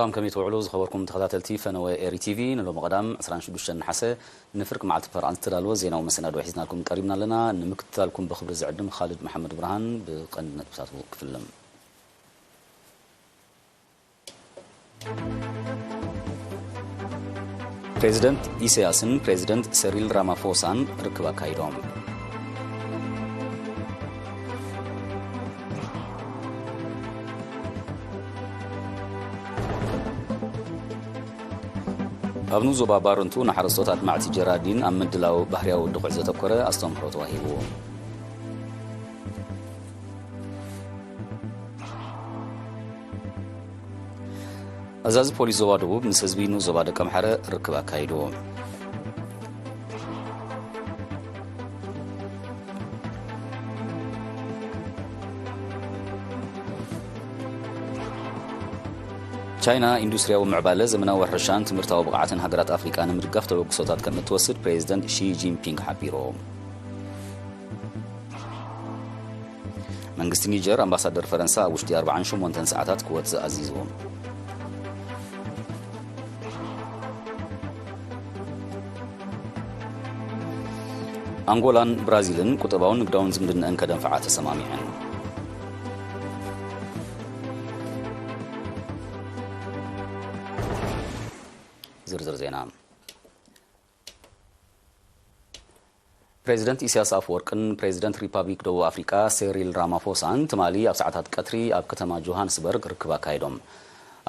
ሰላም፣ ከመይ ትውዕሉ ዝኸበርኩም ተኸታተልቲ ፈነወ ኤሪ ቲቪ? ንሎሚ ቀዳም ዕስራን ሽዱሽተን ነሓሰ ንፍርቂ መዓልቲ ፈርቓን ዝተዳለወ ዜናዊ መሰናድኦ ሒዝናልኩም ቀሪብና ኣለና። ንምክትታልኩም ብኽብሪ ዝዕድም ኻልድ መሓመድ ብርሃን። ብቐንዲ ነጥብታቱ ክፍልም። ፕሬዚደንት ኢሳያስን ፕሬዚደንት ሰሪል ራማፎሳን ርክብ ኣካይዶም። ኣብ ንኡስ ዞባ ባረንቱ ንሓረስቶት ኣልማዕቲ ጀራዲን ኣብ ምድላው ባህርያዊ ድኹዒ ዘተኮረ ኣስተምህሮ ተዋሂቡ። ኣዛዚ ፖሊስ ዞባ ደቡብ ምስ ህዝቢ ንኡስ ዞባ ደቀምሓረ ርክብ ኣካይዱ። ቻይና ኢንዱስትሪያዊ ምዕባለ፣ ዘመናዊ ሕርሻን ትምህርታዊ ብቕዓትን ሃገራት ኣፍሪቃ ንምድጋፍ ተበግሶታት ከም እትወስድ ፕሬዚደንት ሺ ጂንፒንግ ሓቢሩ። መንግስቲ ኒጀር ኣምባሳደር ፈረንሳ ኣብ ውሽጢ ኣርብዓን ሸሞንተን ሰዓታት ክወጽእ ኣዚዙ። ኣንጎላን ብራዚልን ቁጠባውን ንግዳውን ዝምድናኣን ከደንፍዓ ተሰማሚዐን። ዝርዝር ዜና። ፕሬዚደንት ኢሳያስ ኣፈወርቅን ፕሬዚደንት ሪፓብሊክ ደቡብ ኣፍሪቃ ሴሪል ራማፎሳን ትማሊ ኣብ ሰዓታት ቀትሪ ኣብ ከተማ ጆሃንስበርግ ርክብ ኣካይዶም።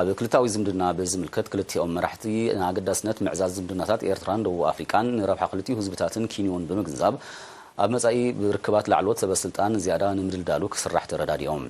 ኣብ ክልታዊ ዝምድና ብዝምልከት፣ ክልቲኦም መራሕቲ ንኣገዳስነት ምዕዛዝ ዝምድናታት ኤርትራን ደቡብ ኣፍሪቃን ንረብሓ ክልቲኡ ህዝብታትን ኪንዮን ብምግንዛብ፣ ኣብ መጻኢ ብርክባት ላዕለዎት ሰበ ስልጣን ዝያዳ ንምድልዳሉ ክስራሕ ተረዳዲኦም።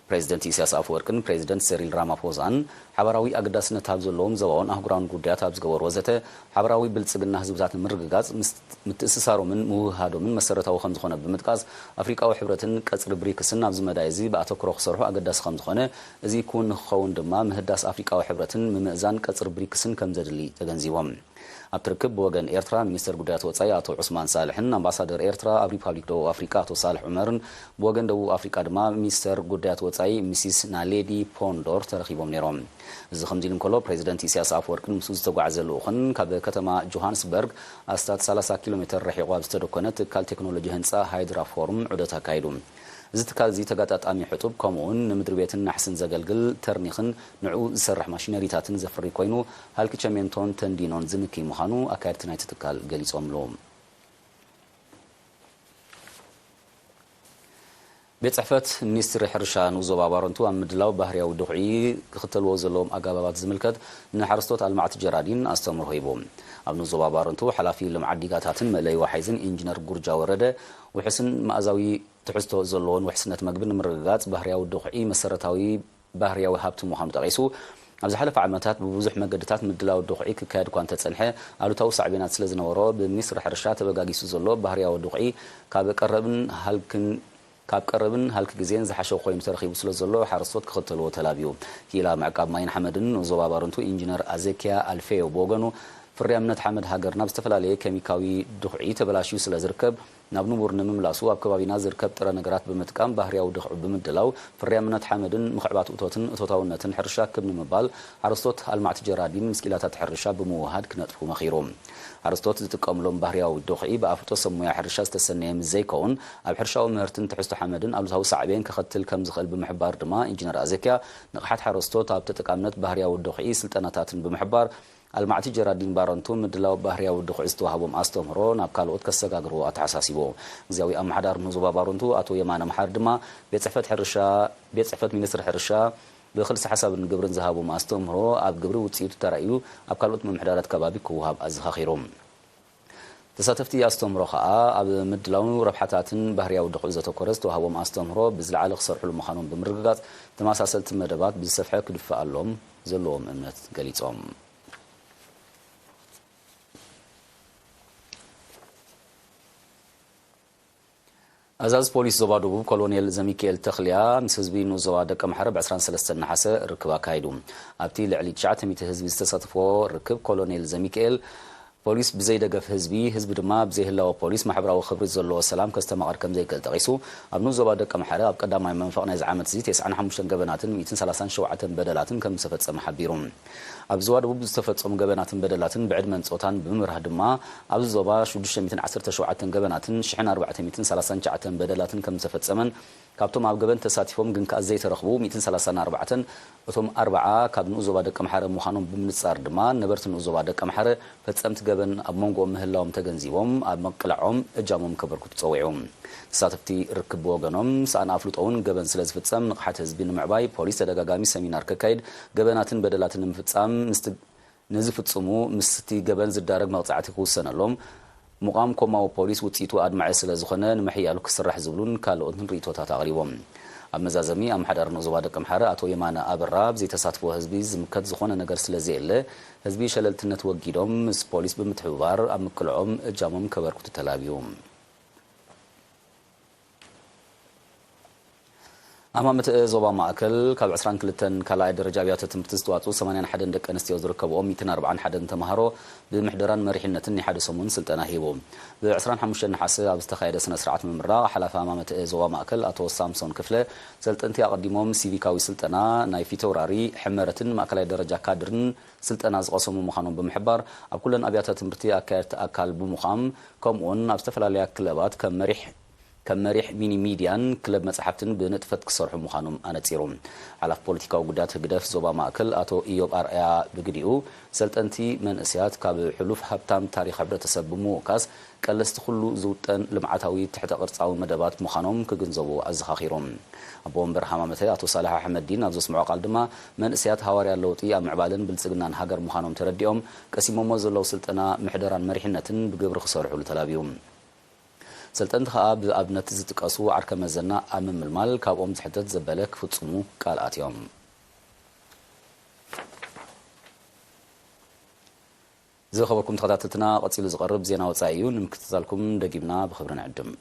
ፕሬዚደንት ኢሳያስ ኣፈወርቅን ፕሬዚደንት ሴሪል ራማፎዛን ሓባራዊ ኣገዳስነት ኣብ ዘለዎም ዞባውን ኣህጉራውን ጉዳያት ኣብ ዝገበርዎ ዘተ፣ ሓባራዊ ብልጽግና ህዝብታት ንምርግጋጽ ምስ-፣ ምትእስሳሮምን ምውህሃዶምን መሰረታዊ ከም ዝኾነ ብምጥቃስ፣ ኣፍሪቃዊ ሕብረትን ቀጽሪ ብሪክስን ኣብዚ መዳይ እዚ ብኣተኩሮ ክሰርሑ ኣገዳሲ ከም ዝኾነ፣ እዚ ክውን ንክኸውን ድማ ምህዳስ ኣፍሪቃዊ ሕብረትን ምምእዛን ቀጽሪ ብሪክስን ከም ዘድሊ ተገንዚቦም። ኣብቲ ርክብ ብወገን ኤርትራ ሚኒስተር ጉዳያት ወጻኢ ኣቶ ዑስማን ሳልሕን ኣምባሳደር ኤርትራ ኣብ ሪፓብሊክ ደቡብ ኣፍሪቃ ኣቶ ሳልሕ ዑመርን ብወገን ደቡብ ኣፍሪቃ ድማ ሚኒስተር ጉዳያት ወጻኢ ሚሲስ ናሌዲ ፖንዶር ተረኺቦም ነይሮም። እዚ ከምዚ ኢሉ እንከሎ፣ ፕሬዚደንት ኢሳያስ ኣፈወርቅን ምስኡ ዝተጓዓዘ ልኡኽን ካብ ከተማ ጆሃንስበርግ ኣስታት ሰላሳ ኪሎ ሜተር ርሒቑ ኣብ ዝተደኮነ ትካል ቴክኖሎጂ ህንጻ ሃይድራ ፎርም ዑደት ኣካይዱ። እዚ ትካል እዚ ተጋጣጣሚ ሕጡብ፣ ከምኡውን ንምድሪ ቤትን ናሕስን ዘገልግል ተርኒኽን ንዕኡ ዝሰርሕ ማሽነሪታትን ዘፍሪ ኮይኑ፣ ሃልኪ ቸሜንቶን ተንዲኖን ዝንክይ ምዃኑ ኣካየድቲ ናይቲ ትካል ገሊጾምሉ። ቤት ጽሕፈት ሚኒስትሪ ሕርሻ ንኡስ ዞባ ባረንቱ ኣብ ምድላው ባህርያዊ ድኹዒ ክኽተልዎ ዘለዎም ኣገባባት ዝምልከት ንሓረስቶት ኣልማዕቲ ጀራዲን ኣስተምህሮ ሂቡ። ኣብ ንኡስ ዞባ ባረንቱ ሓላፊ ልምዓት ዲጋታትን መእለዪ ወሓይዝን ኢንጂነር ጉርጃ ወረደ፣ ውሑስን መኣዛዊ ትሕዝቶ ዘለዎን ውሕስነት መግቢ ንምርግጋጽ ባህርያዊ ድኹዒ መሰረታዊ ባህርያዊ ሃብቲ ምዃኑ ጠቒሱ፣ ኣብ ዝሓለፈ ዓመታት ብብዙሕ መገድታት ምድላው ድኹዒ ክካየድ እኳ እንተጸንሐ፣ ኣሉታዊ ሳዕቤናት ስለ ዝነበሮ፣ ብሚኒስትሪ ሕርሻ ተበጋጊሱ ዘሎ ባህርያዊ ድኹዒ ካብ ቀረብን ሃልክን ካብ ቀረብን ሃልኪ ግዜን ዝሓሸ ኮይኑ ተረኺቡ ስለ ዘሎ፣ ሓረስቶት ክኽተልዎ ተላብዩ። ክኢላ ምዕቃብ ማይን ሓመድን ዞባ ባረንቱ ኢንጂነር ኣዘኪያ ኣልፌዮ ብወገኑ፣ ፍርያምነት ሓመድ ሃገርና ብዝተፈላለየ ኬሚካዊ ድኹዒ ተበላሽዩ ስለ ዝርከብ፣ ናብ ንቡር ንምምላሱ ኣብ ከባቢና ዝርከብ ጥረ ነገራት ብምጥቃም ባህርያዊ ድኹዒ ብምድላው፣ ፍርያምነት ሓመድን ምኽዕባት እቶትን እቶታውነትን ሕርሻ ክብ ንምባል፣ ሓረስቶት ኣልማዕቲ ጀራዲን ምስ ክኢላታት ሕርሻ ብምውህሃድ ክነጥፉ መኺሩ። ሓረስቶት ዝጥቀምሎም ባህርያዊ ድኹዒ ብኣፍልጦ ሰብ ሞያ ሕርሻ ዝተሰነየ ምስ ዘይከውን፣ ኣብ ሕርሻዊ ምህርትን ትሕዝቶ ሓመድን ኣሉታዊ ሳዕቤን ከኸትል ከም ዝኽእል ብምሕባር ድማ፣ ኢንጂነር ኣዘኪያ ንቕሓት ሓረስቶት ኣብ ተጠቃምነት ባህርያዊ ድኹዒ ስልጠናታትን ብምሕባር፣ ኣልማዕቲ ጀራዲን ባረንቱ ምድላው ባህርያዊ ድኹዒ ዝተዋህቦም ኣስተምህሮ ናብ ካልኦት ከሰጋግርዎ ኣተሓሳሲቡ። ግዝያዊ ኣመሓዳሪ ንኡስ ዞባ ባረንቱ ኣቶ የማነ መሓሪ ድማ፣ ቤት ጽሕፈት ሕርሻ፣ ቤት ጽሕፈት ሚኒስትሪ ሕርሻ ብክልሲ ሓሳብን ግብርን ዝሃቦም ኣስተምህሮ ኣብ ግብሪ ውጽኢቱ ተራእዩ ኣብ ካልኦት ምምሕዳራት ከባቢ ክወሃብ ኣዘኻኺሩ። ተሳተፍቲ ኣስተምህሮ ከኣ ኣብ ምድላው ረብሓታትን ባህርያዊ ድኹዒ ዘተኮረ ዝተዋህቦም ኣስተምህሮ ብዝለዓለ ክሰርሕሉ ምዃኖም ብምርግጋጽ፣ ተመሳሰልቲ መደባት ብዝሰፍሐ ክድፈኣሎም ዘለዎም እምነት ገሊጾም። ኣዛዚ ፖሊስ ዞባ ደቡብ ኮሎኔል ዘሚካኤል ተኽልያ ምስ ህዝቢ ንኡስ ዞባ ደቀምሓረ ብ ዕስራን ሰለስተን ነሓሰ ርክብ ኣካይዱ። ኣብቲ ልዕሊ ትሽዓተ ሚእቲ ህዝቢ ዝተሳተፎ ርክብ፣ ኮሎኔል ዘሚካኤል ፖሊስ ብዘይ ደገፍ ህዝቢ፣ ህዝቢ ድማ ብዘይ ህላወ ፖሊስ ማሕበራዊ ክብሪ ዘለዎ ሰላም ከስተማቕር ከም ዘይክእል ጠቒሱ፣ ኣብ ንኡስ ዞባ ደቀምሓረ ኣብ ቀዳማይ መንፈቕ ናይዚ ዓመት እዚ ተስዓን ሓሙሽተን ገበናትን ሚእትን ሰላሳን ሸውዓተን በደላትን ከም ዝተፈጸመ ሓቢሩ። ኣብ ዞባ ደቡብ ዝተፈጸሙ ገበናትን በደላትን ብዕድመን ጾታን ብምብራህ ድማ፣ ኣብዚ ዞባ ሽዱሽተ ሚእትን ዓሰርተ ሸውዓተን ገበናትን ሽሕን ኣርባዕተ ሚእትን ሰላሳን ትሽዓተን በደላትን ከም ዝተፈጸመን፣ ካብቶም ኣብ ገበን ተሳቲፎም ግን ከኣ ዘይተረኽቡ ሚእትን ሰላሳን ኣርባዕተን፣ እቶም ኣርባዓ ካብ ንኡስ ዞባ ደቀምሓረ ምዃኖም ብምንጻር ድማ፣ ነበርቲ ንኡስ ዞባ ደቀምሓረ ፈጸምቲ ገበን ኣብ መንጎኦም ምህላዎም ተገንዚቦም፣ ኣብ ምቅላዖም እጃሞም ከበርክቱ ጸዊዑ። ተሳተፍቲ ርክብ ብወገኖም፣ ሰኣን ኣፍልጦ እውን ገበን ስለ ዝፍጸም፣ ንቕሓት ህዝቢ ንምዕባይ ፖሊስ ተደጋጋሚ ሰሚናር ከካይድ፣ ገበናትን በደላትን ንምፍጻም ምስቲ ንዝፍጽሙ ምስቲ ገበን ዝዳረግ መቕጻዕቲ ክውሰነሎም፣ ምቋም ኮማዊ ፖሊስ ውጽኢቱ ኣድማዒ ስለ ዝኾነ ንምሕያሉ ክስራሕ ዝብሉን ካልኦትን ርእይቶታት ኣቕሪቦም። ኣብ መዛዘሚ ኣመሓዳሪ ንኡስ ዞባ ደቀምሓረ ኣቶ የማነ ኣበራ፣ ብዘይተሳትፎ ህዝቢ ዝምከት ዝኾነ ነገር ስለ ዘየለ፣ ህዝቢ ሸለልትነት ወጊዶም ምስ ፖሊስ ብምትሕብባር ኣብ ምቅልዖም እጃሞም ከበርክቱ ተላብዩ። ኣማመተ ዞባ ማእከል ካብ ዕስራን ክልተን ካልኣይ ደረጃ ኣብያተ ትምህርቲ ዝተዋፅኡ ሰማንያን ሓደን ደቂ ኣንስትዮ ዝርከብኦም ሚእትን ኣርባዓን ሓደን ተምሃሮ ብምሕደራን መሪሕነትን ናይ ሓደ ሰሙን ስልጠና ሂቡ። ብ ዕስራን ሓሙሽተን ነሓሰ ኣብ ዝተኻየደ ስነ ስርዓት ምምራቕ ሓላፊ ኣማመተ ዞባ ማእከል ኣቶ ሳምሶን ክፍለ፣ ሰልጠንቲ ኣቐዲሞም ሲቪካዊ ስልጠና፣ ናይ ፊተውራሪ ሕመረትን ማእከላይ ደረጃ ካድርን ስልጠና ዝቐሰሙ ምዃኖም ብምሕባር፣ ኣብ ኩለን ኣብያተ ትምህርቲ ኣካየድቲ ኣካል ብምዃም፣ ከምኡውን ኣብ ዝተፈላለያ ክለባት ከም መሪሕ ከም መሪሕ ሚኒ ሚድያን ክለብ መጽሓፍትን ብንጥፈት ክሰርሑ ምዃኖም ኣነጺሩ። ሓላፊ ፖለቲካዊ ጉዳያት ህግደፍ ዞባ ማእከል ኣቶ ኢዮብ ኣርኣያ ብግዲኡ፣ ሰልጠንቲ መንእሰያት ካብ ሕሉፍ ሃብታም ታሪኽ ሕብረተሰብ ብምውካስ፣ ቀለስቲ ኩሉ ዝውጠን ልምዓታዊ ትሕተ ቅርጻዊ መደባት ምዃኖም ክግንዘቡ ኣዘኻኺሩ። ኣቦ ወንበር ሃማመተ ኣቶ ሳልሕ ኣሕመዲን ኣብ ዘስምዖ ቃል ድማ፣ መንእሰያት ሃዋርያ ለውጢ ኣብ ምዕባለን ብልጽግናን ሃገር ምዃኖም ተረዲኦም፣ ቀሲሞሞ ዘለዉ ስልጠና ምሕደራን መሪሕነትን ብግብሪ ክሰርሑሉ ተላብዩ። ሰልጠንቲ ከኣ ብኣብነት ዝጥቀሱ ዓርከ መዘና ኣብ ምምልማል ካብኦም ዝሕተት ዘበለ ክፍጽሙ ቃል ኣትዮም። ዝኸበርኩም ተኸታተልትና፣ ቀጺሉ ዝቐርብ ዜና ወጻኢ እዩ። ንምክትታልኩም ደጊምና ብኽብሪ ንዕድም።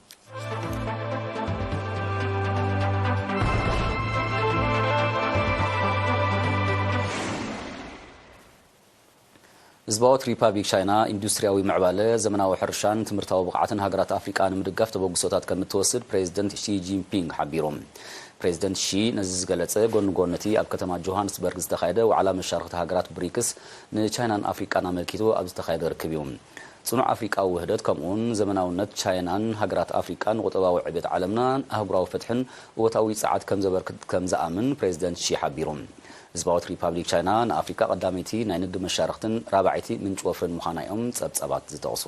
ህዝባዊት ሪፓብሊክ ቻይና ኢንዱስትሪያዊ ምዕባለ፣ ዘመናዊ ሕርሻን ትምህርታዊ ብቕዓትን ሃገራት ኣፍሪቃ ንምድጋፍ ተበግሶታት ከም እትወስድ ፕሬዚደንት ሺ ጂንፒንግ ሓቢሩ። ፕሬዚደንት ሺ ነዚ ዝገለጸ፣ ጎኒ ጎኒ እቲ ኣብ ከተማ ጆሃንስበርግ ዝተኻየደ ዋዕላ መሻርኽቲ ሃገራት ብሪክስ ንቻይናን ኣፍሪቃን ኣመልኪቱ ኣብ ዝተኻየደ ርክብ እዩ። ጽኑዕ ኣፍሪቃዊ ውህደት፣ ከምኡውን ዘመናውነት ቻይናን ሃገራት ኣፍሪቃን ንቁጠባዊ ዕቤት ዓለምናን ኣህጉራዊ ፍትሕን እወታዊ ጸዓት ከም ዘበርክት ከም ዝኣምን ፕሬዚደንት ሺ ሓቢሩ። ህዝባዊት ሪፓብሊክ ቻይና ንኣፍሪካ ቀዳመይቲ ናይ ንግዲ መሻርኽትን ራብዓይቲ ምንጪ ወፍርን ምዃና እዮም ጸብጻባት ዝጠቕሱ።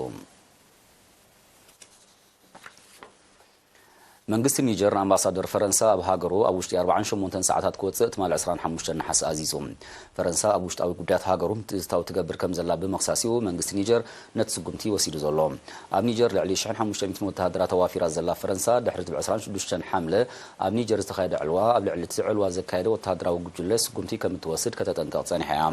መንግስቲ ኒጀር ንኣምባሳደር ፈረንሳ ኣብ ሃገሩ ኣብ ውሽጢ ኣርባዓን ሸሞንተን ሰዓታት ክወጽእ ትማል ዕስራን ሓሙሽተን ነሓሰ ኣዚዙ። ፈረንሳ ኣብ ውሽጣዊ ጉዳያት ሃገሩ ምትእትታው ትገብር ከም ዘላ ብምኽሳስ እዩ መንግስቲ ኒጀር ነቲ ስጉምቲ ወሲዱ ዘሎ። ኣብ ኒጀር ልዕሊ ሽሕን ሓሙሽተ ሚእትን ወተሃደራት ኣዋፊራ ዘላ ፈረንሳ፣ ድሕሪ እቲ ብ ዕስራን ሽዱሽተን ሓምለ ኣብ ኒጀር ዝተኻየደ ዕልዋ፣ ኣብ ልዕሊ እቲ ዕልዋ ዘካየደ ወተሃደራዊ ጉጅለ ስጉምቲ ከም እትወስድ ከተጠንቅቕ ጸኒሓ እያ።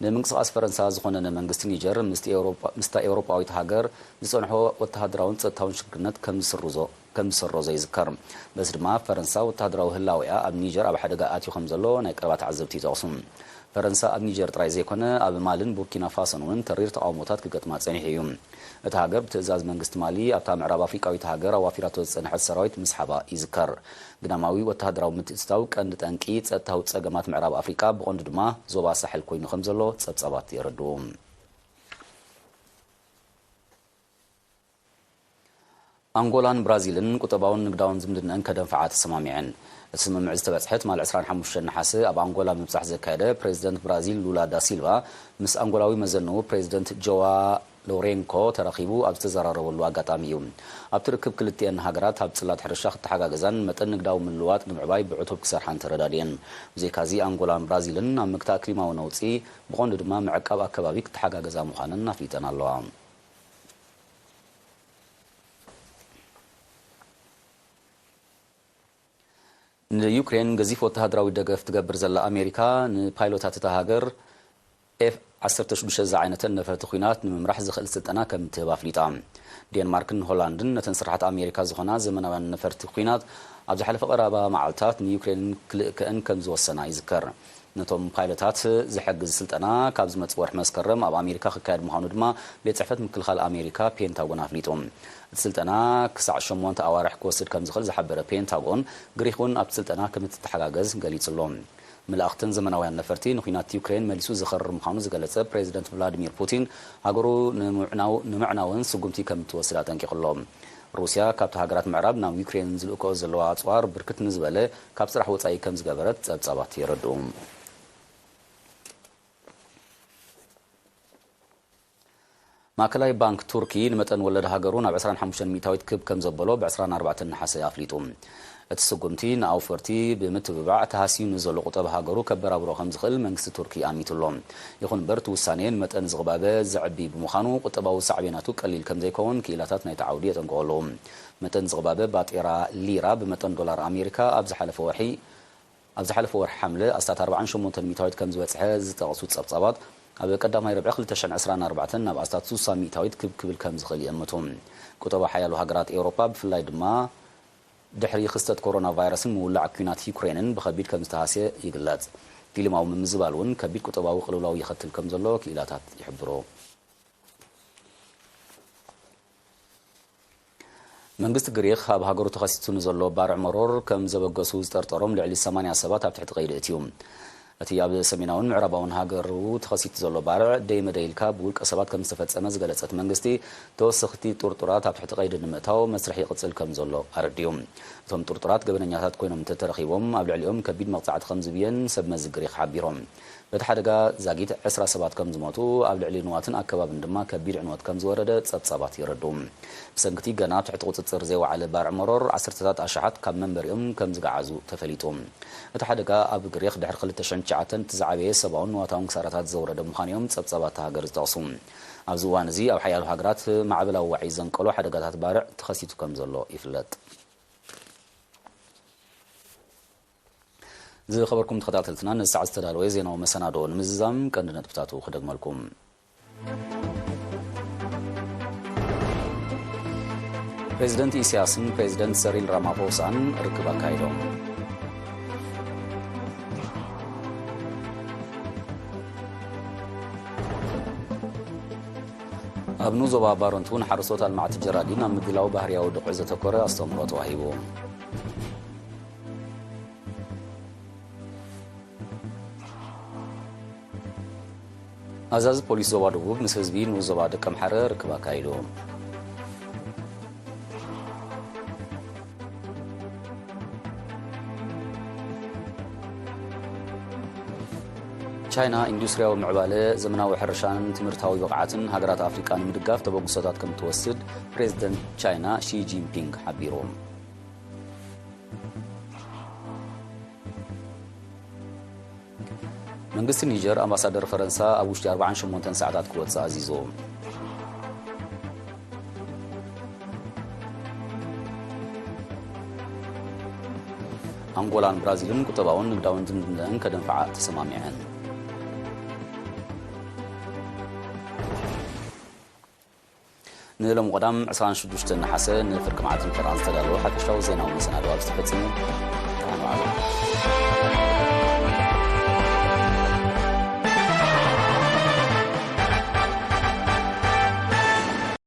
ንምንቅስቓስ ፈረንሳ ዝኾነነ መንግስቲ ኒጀር ምስቲ ኤውሮጳ-፣ ምስታ ኤውሮጳዊት ሃገር ዝጸንሖ ወተሃደራውን ጸጥታውን ሽግርነት ከም ዝስርዞ ከም ዝሰረዞ ይዝከር። በዚ ድማ ፈረንሳ ወተሃደራዊ ህላዌኣ ኣብ ኒጀር ኣብ ሓደጋ ኣትዩ ከም ዘሎ ናይ ቀረባ ተዓዘብቲ ይጠቕሱ። ፈረንሳ ኣብ ኒጀር ጥራይ ዘይኮነ፣ ኣብ ማልን ቡርኪና ፋሶን እውን ተሪር ተቓውሞታት ክገጥማ ጸኒሑ እዩ። እታ ሃገር ብትእዛዝ መንግስቲ ማሊ ኣብታ ምዕራብ ኣፍሪቃዊት ሃገር ኣዋፊራቶ ዝጸንሐት ሰራዊት ምስሓባ ይዝከር። ግዳማዊ ወተሃደራዊ ምትእትታው ቀንዲ ጠንቂ ጸጥታዊ ጸገማት ምዕራብ ኣፍሪቃ፣ ብቐንዱ ድማ ዞባ ሳሕል ኮይኑ ከም ዘሎ ጸብጻባት የረድኡ። ኣንጎላን ብራዚልን ቁጠባውን ንግዳውን ዝምድነአን ከደንፍዓ ተሰማሚዐን። እቲ ስምምዕ ዝተበጽሐ ትማል ዕስራን ሓሙሽተን ነሓሰ ኣብ ኣንጎላ ምብጻሕ ዘካየደ ፕሬዚደንት ብራዚል ሉላ ዳሲልቫ፣ ምስ ኣንጎላዊ መዘንኡ ፕሬዚደንት ጆዋ ሎሬንኮ ተራኺቡ ኣብ ዝተዘራረበሉ ኣጋጣሚ እዩ። ኣብቲ ርክብ ክልቲኤን ሃገራት ኣብ ጽላት ሕርሻ ክተሓጋገዛን መጠን ንግዳዊ ምልውዋጥ ንምዕባይ ብዕቱብ ክሰርሓን ተረዳዲኤን። ብዘይካዚ ኣንጎላን ብራዚልን ኣብ ምግታእ ክሊማዊ ነውጺ፣ ብቐንዱ ድማ ምዕቃብ ኣከባቢ ክተሓጋገዛ ምዃነን ኣፍሊጠን ኣለዋ። ንዩክሬን ገዚፍ ወተሃደራዊ ደገፍ ትገብር ዘላ ኣሜሪካ፣ ንፓይሎታት እታ ሃገር ኤፍ ዓሰርተ ሽዱሽተ ዝዓይነተን ነፈርቲ ኲናት ንምምራሕ ዝኽእል ስልጠና ከም እትህብ ኣፍሊጣ። ዴንማርክን ሆላንድን ነተን ስራሓት ኣሜሪካ ዝኾና ዘመናውያን ነፈርቲ ኲናት ኣብ ዝሓለፈ ቀረባ መዓልታት ንዩክሬን ክልእከአን ከም ዝወሰና ይዝከር። ነቶም ፓይለታት ዝሕግዝ ስልጠና ካብ ዝመጽእ ወርሒ መስከረም ኣብ ኣሜሪካ ክካየድ ምዃኑ ድማ ቤት ጽሕፈት ምክልኻል ኣሜሪካ ፔንታጎን ኣፍሊጡ። እቲ ስልጠና ክሳዕ ሸሞንተ ኣዋርሕ ክወስድ ከም ዝኽእል ዝሓበረ ፔንታጎን፣ ግሪኽ እውን ኣብቲ ስልጠና ከም እትተሓጋገዝ ገሊጹ ኣሎ። መላእኽትን ዘመናውያን ነፈርቲ ንኲናት ዩክሬን መሊሱ ዘኸርር ምዃኑ ዝገለጸ ፕሬዚደንት ቭላዲሚር ፑቲን፣ ሃገሩ ንምዕናው-፣ ንምዕናውን ስጉምቲ ከም እትወስድ ኣጠንቂቑ ኣሎ። ሩስያ ካብቲ ሃገራት ምዕራብ ናብ ዩክሬን ዝልእክኦ ዘለዋ ኣጽዋር ብርክት ንዝበለ ካብ ስራሕ ወጻኢ ከም ዝገበረት ጸብጻባት የረድኡ። ማእከላይ ባንክ ቱርኪ ንመጠን ወለድ ሃገሩ ናብ ዕስራን ሓሙሽተን ሚእታዊት ክብ ከም ዘበሎ ብ ዕስራን ኣርባዕተን ነሓሰ ኣፍሊጡ። እቲ ስጉምቲ ንኣውፈርቲ ብምትብባዕ ተሃስዩ ንዘሎ ቁጠባ ሃገሩ ከበራብሮ ከም ዝኽእል መንግስቲ ቱርኪ ኣሚቱ ኣሎ። ይኹን እምበር እቲ ውሳኔ ንመጠን ዝቕባበ ዘዕቢ ብምዃኑ ቁጠባዊ ሳዕቤናቱ ቀሊል ከም ዘይከውን ክኢላታት ናይቲ ዓውዲ የጠንቅቑ ኣለዉ። መጠን ዝቕባበ ባጤራ ሊራ ብመጠን ዶላር ኣሜሪካ ኣብ ዝሓለፈ ወርሒ ኣብ ዝሓለፈ ወርሒ ሓምለ ኣስታት ኣርባዓን ሸሞንተን ሚእታዊት ከም ዝበጽሐ ዝጠቕሱ ጸብጻባት፣ ኣብ ቀዳማይ ርብዒ ክልተ ሽሕን ዕስራን ኣርባዕተን ናብ ኣስታት ስሳ ሚእታዊት ክብ ክብል ከም ዝኽእል ይእምቱ። ቁጠባ ሓያሎ ሃገራት ኤውሮጳ፣ ብፍላይ ድማ ድሕሪ ክስተት ኮሮና ቫይረስን ምውላዕ ኲናት ዩክሬንን ብኸቢድ ከም ዝተሃስየ ይግለጽ። ክሊማዊ ምምዝባል እውን ከቢድ ቁጠባዊ ቅልውላው የኸትል ከም ዘሎ ክኢላታት ይሕብሩ። መንግስቲ ግሪኽ ኣብ ሃገሩ ተኸሲቱ ንዘሎ ባርዕ መሮር ከም ዘበገሱ ዝጠርጠሮም ልዕሊ ሰማንያ ሰባት ኣብ ትሕቲ ቀይዲ እትዩ። እቲ ኣብ ሰሜናውን ምዕራባውን ሃገሩ ተኸሲቱ ዘሎ ባርዕ ደይ መደይ ኢልካ ብውልቀ ሰባት ከም ዝተፈጸመ ዝገለጸት መንግስቲ፣ ተወሰኽቲ ጥርጡራት ኣብ ትሕቲ ቀይዲ ንምእታው መስርሕ ይቕጽል ከም ዘሎ ኣረዲኡ። እቶም ጥርጡራት ገበነኛታት ኮይኖም እንተተረኺቦም ኣብ ልዕሊኦም ከቢድ መቕጻዕቲ ከም ዝብየን ሰብ መዚ ግሪኽ ሓቢሮም። በቲ ሓደጋ ዛጊት ዕስራ ሰባት ከም ዝሞቱ፣ ኣብ ልዕሊ ንዋትን ኣከባብን ድማ ከቢድ ዕንወት ከም ዝወረደ ጸብጻባት የረድኡ። ብሰንኪ እቲ ገና ኣብ ትሕቲ ቁጽጽር ዘይወዓለ ባርዕ መሮር፣ ዓሰርተታት ኣሽሓት ካብ መንበሪኦም ከም ዝገዓዙ ተፈሊጡ። እቲ ሓደጋ ኣብ ግሪኽ ድሕሪ ክልተ ሽሕን ትሽዓተን እቲ ዝዓበየ ሰብኣውን ንዋታውን ክሳራታት ዘውረደ ምዃኑ እዮም ጸብጻባት እታ ሃገር ዝጠቕሱ። ኣብዚ እዋን እዚ ኣብ ሓያሎ ሃገራት ማዕበላዊ ዋዒ ዘንቀሎ ሓደጋታት ባርዕ ተኸሲቱ ከም ዘሎ ይፍለጥ። ዝኸበርኩም ተኸታተልትና፣ ነዚ ሰዓት ዝተዳለወ ዜናዊ መሰናዶ ንምዝዛም ቀንዲ ነጥብታቱ ክደግመልኩም። ፕሬዚደንት ኢሳያስን ፕሬዚደንት ሰሪል ራማፎሳን ርክብ ኣካይዶም። ኣብ ንኡስ ዞባ ባረንቱ ንሓረስቶት ኣልማዕቲ ጀራዲን ኣብ ምድላው ባህርያዊ ድቑዕ ዘተኮረ ኣስተምህሮ ተዋሂቡ። ኣዛዚ ፖሊስ ዞባ ደቡብ ምስ ህዝቢ ንኡስ ዞባ ደቀምሓረ ርክብ ኣካይዱ። ቻይና ኢንዱስትሪያዊ ምዕባለ፣ ዘመናዊ ሕርሻን ትምህርታዊ ብቕዓትን ሃገራት ኣፍሪቃ ንምድጋፍ ተበግሶታት ከም እትወስድ ፕሬዚደንት ቻይና ሺ ጂንፒንግ ሓቢሩ። መንግስቲ ኒጀር ኣምባሳደር ፈረንሳ ኣብ ውሽጢ ኣርባዓን ሸሞንተን ሰዓታት ክወጽእ ኣዚዙ። ኣንጎላን ብራዚልን ቁጠባውን ንግዳውን ዝምድናን ከደንፍዓ ተሰማሚዐን። ንሎሚ ቀዳም ዕስራን ሽዱሽተን ነሓሰ ንፍርቂ መዓልቲ ምሕራን ዝተዳለወ ሓፈሻዊ ዜናዊ መሰናድኦ ኣብዚ ተፈጺሙ። ደሓን ዋዕሉ።